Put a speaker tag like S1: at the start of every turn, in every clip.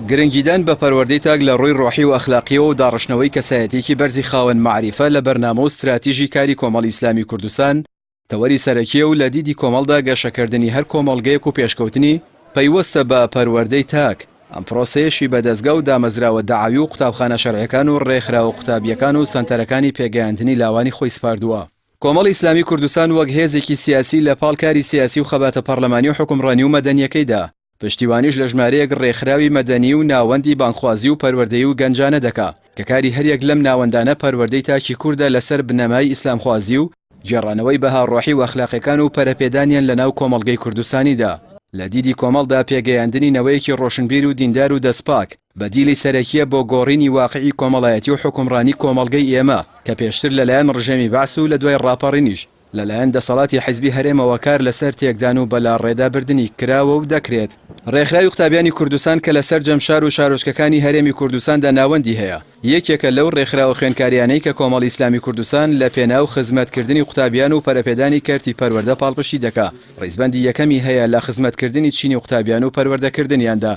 S1: گرنگیدان بە پەروەردەی تاک لە ڕووی ڕۆحی و ئەخلاقییەوە و داڕشتنەوەی کەسایەتییەکی بەرزی خاوەن مەعریفە لە بەرنامە و ستراتیژی کاری کۆمەڵی ئیسلامی کوردستان تەوەری سەرەکییە و لە دیدی کۆمەڵدا گەشەکردنی هەر کۆمەڵگەیەک و پێشکەوتنی پەیوەستە بە پەروەردەی تاک، ئەم پرۆسەیەشی بە دەزگا و دامەزراوە دەعەوی و قوتابخانە شەرعیەکان و ڕێکخراوە قوتابییەکان و سەنتەرەکانی پێگەیاندنی لاوانی خۆی سپاردووە. کۆمەڵی ئیسلامی کوردستان وەک هێزێکی سیاسی لە پاڵ کاری سیاسی و خەباتە پەڕلەمانی و حوکمڕانی و مەدەنییەکەیدا، پشتیوانیش لە ژمارەیەک ڕێکخراوی مەدەنی و ناوەندی بانگخوازی و پەروەردەیی و گەنجانە دەکا، کە کاری هەریەک لەم ناوەندانە پەروەردەی تاکی کوردە لەسەر بنەمای ئیسلامخوازی و گێڕانەوەی بەها ڕۆحی و ئەخلاقیەکان و پەرەپێدانیان لەناو کۆمەڵگەی کوردستانیدا. لە دیدی کۆمەڵدا پێگەیاندنی نەوەیەکی ڕۆشنبیر و دیندار و دەستپاک، بەدیلی سەرەکیە بۆ گۆڕینی واقعی کۆمەڵایەتی و حوکمڕانی کۆمەڵگەی ئێمە کە پێشتر لەلایەن ڕژێمی بەعس و لەدوای ڕاپەڕینیش لەلایەن دەسەڵاتی حیزبی هەرێمەوە کار لەسەر تێکدان و بەلاڕێدا بردنی کراوە و دەکرێت. ڕێکخراوی قوتابیانی کوردستان کە لە سەرجەم شار و شارۆچکەکانی هەرێمی کوردستاندا ناوەندی هەیە، یەکێکە لەو ڕێکخراوە خوێندکارییانەی کە کۆمەڵی ئیسلامی کوردستان لە پێناو خزمەتکردنی قوتابیان و پەرەپێدانی کەرتی پەروەردە پاڵپشتی دەکا، ڕیزبەندی یەکەمی هەیە لە خزمەتکردنی چینی قوتابیان و پەروەردەکردنیاندا.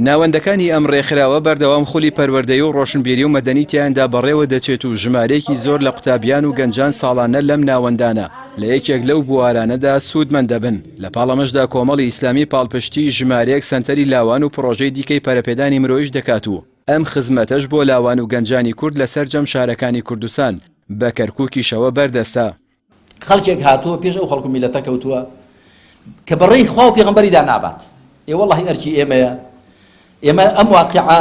S1: ناوەندەکانی ئەم ڕێکخراوە بەردەوام خولی پەروەردەیی و ڕۆشنبیری و مەدەنی تیایاندا بەڕێوە دەچێت و ژمارەیەکی زۆر لە قوتابیان و گەنجان ساڵانە لەم ناوەندانە لە یەکێک لەو بوارانەدا سوودمەند دەبن. لە پاڵ ئەمەشدا کۆمەڵی ئیسلامی پاڵپشتیی ژمارەیەک سەنتەری لاوان و پڕۆژەی دیکەی پەرەپێدانی مرۆیش دەکات و ئەم خزمەتەش بۆ لاوان و گەنجانی کورد لە سەرجەم شارەکانی کوردستان بە کەرکووکیشەوە بەردەستە.
S2: خەڵکێک هاتووە پێش ئەو خەڵک و میلەتە کەوتووە کە بەڕێی خوا و پێغەمبەریدا نابات. ئێ وەڵاهی ئەرکی ئێمەیە ئێمە ئەم واقیعە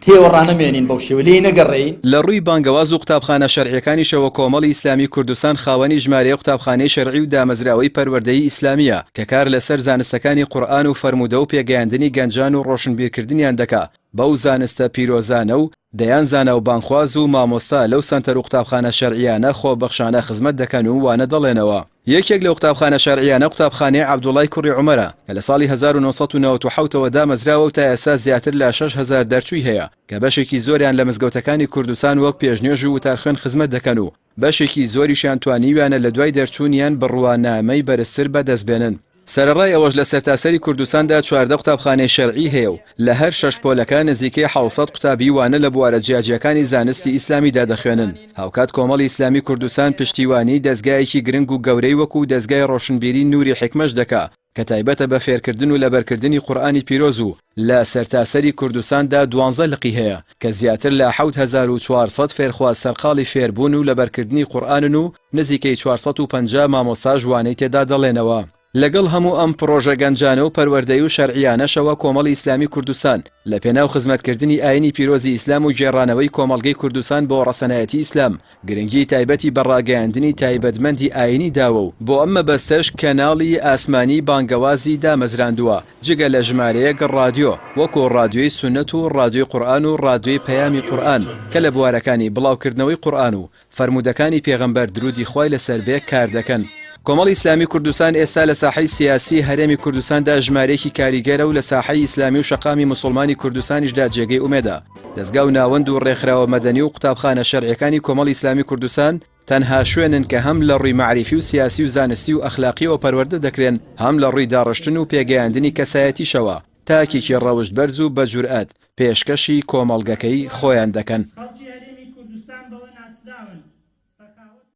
S2: تێوە ڕانەمێنین بەو شێوە لێی نەگەڕێین.
S1: لە ڕووی بانگەواز و قوتابخانە شەرعیەکانیشەوە کۆمەڵی ئیسلامی کوردستان خاوەنی ژمارەیەک قوتابخانەی شەرعی و دامەزراوەی پەروەردەیی ئیسلامیە کە کار لەسەر زانستەکانی قورئان و فەرموودە و پێگەیاندنی گەنجان و ڕۆشنبیرکردنیان دەکا بەو زانستە پیرۆزانە و دەیان زانا و بانگخواز و مامۆستا لەو سەنتەر و قوتابخانە شەرعییانە خۆبەخشانە خزمەت دەکەن و وانە دەڵێنەوە. یەکێک لەو قوتابخانە شەرعییانە قوتابخانەی عەبدوڵای کوڕی عومەرە کە لە ساڵی 1997 ەوە دامەزراوە و تا ئێستا زیاتر لە 6000 دەرچووی هەیە کە بەشێکی زۆریان لە مزگەوتەکانی کوردستان وەک پێشنوێژ و وتارخوێن خزمەت دەکەن و بەشێکی زۆریشیان توانیویانە لە دوای دەرچوونیان بڕوانامەی بەرزتر بەدەست بێنن. سەرەڕای ئەوەش لە سەرتاسەری کوردستاندا 14 قوتابخانەی شەرعی هەیە و لە هەر شەش پۆلەکە نزیکەی 700 قوتابی وانە لە بوارە جیاجیاکانی زانستی ئیسلامیدا دەخوێنن. هاوکات کۆمەڵی ئیسلامی کوردستان پشتیوانیی دەزگایەکی گرنگ و گەورەی وەکو دەزگای ڕۆشنبیری نوری حیکمەش دەکا کە تایبەتە بە فێرکردن و لەبەرکردنی قورئانی پیرۆز و لە سەرتاسەری کوردستاندا دوانزە لقی هەیە کە زیاتر لە 7400 فێرخواز سەرقاڵی فێربوون و لەبەرکردنی قورئانن و نزیکەی 450 مامۆستاش وانەی تێدا دەڵێنەوە. لەگەڵ هەموو ئەم پڕۆژە گەنجانە و پەروەردەیی و شەرعییانەشەوە کۆمەڵی ئیسلامی کوردستان لە پێناو خزمەتکردنی ئایینی پیرۆزی ئیسلام و گێڕانەوەی کۆمەڵگەی کوردستان بۆ ڕەسەنایەتی ئیسلام گرنگی تایبەتی بە ڕاگەیاندنی تایبەتمەندی ئایینی داوە و بۆ ئەم مەبەستەش کەناڵی ئاسمانی بانگەوازی دامەزراندووە جگە لە ژمارەیەک ڕادیۆ وەکو ڕادیۆی سوننەت و ڕادیۆی قورئان و ڕادیۆی پەیامی قورئان کە لە بوارەکانی بڵاوکردنەوەی قورئان و فەرموودەکانی پێغەمبەر درودی خوای لەسەر بێ کار دەکەن. کۆمەڵی ئیسلامی کوردستان ئێستا لە ساحەی سیاسی هەرێمی کوردستاندا ژمارەیەکی کاریگەرە و لە ساحەی ئیسلامی و شەقامی موسوڵمانی کوردستانیشدا جێگەی ئومێدە. دەزگا و ناوەند و ڕێکخراوە مەدەنی و قوتابخانە شەرعیەکانی کۆمەڵی ئیسلامی کوردستان تەنها شوێنن کە هەم لە ڕووی مەعریفی و سیاسی و زانستی و ئەخلاقیەوە پەروەردە دەکرێن هەم لە ڕووی داڕشتن و پێگەیاندنی کەسایەتیشەوە تاکێکی ڕەوشت بەرز و بە جورئەت پێشکەشی کۆمەڵگەکەی خۆیان دەکەن.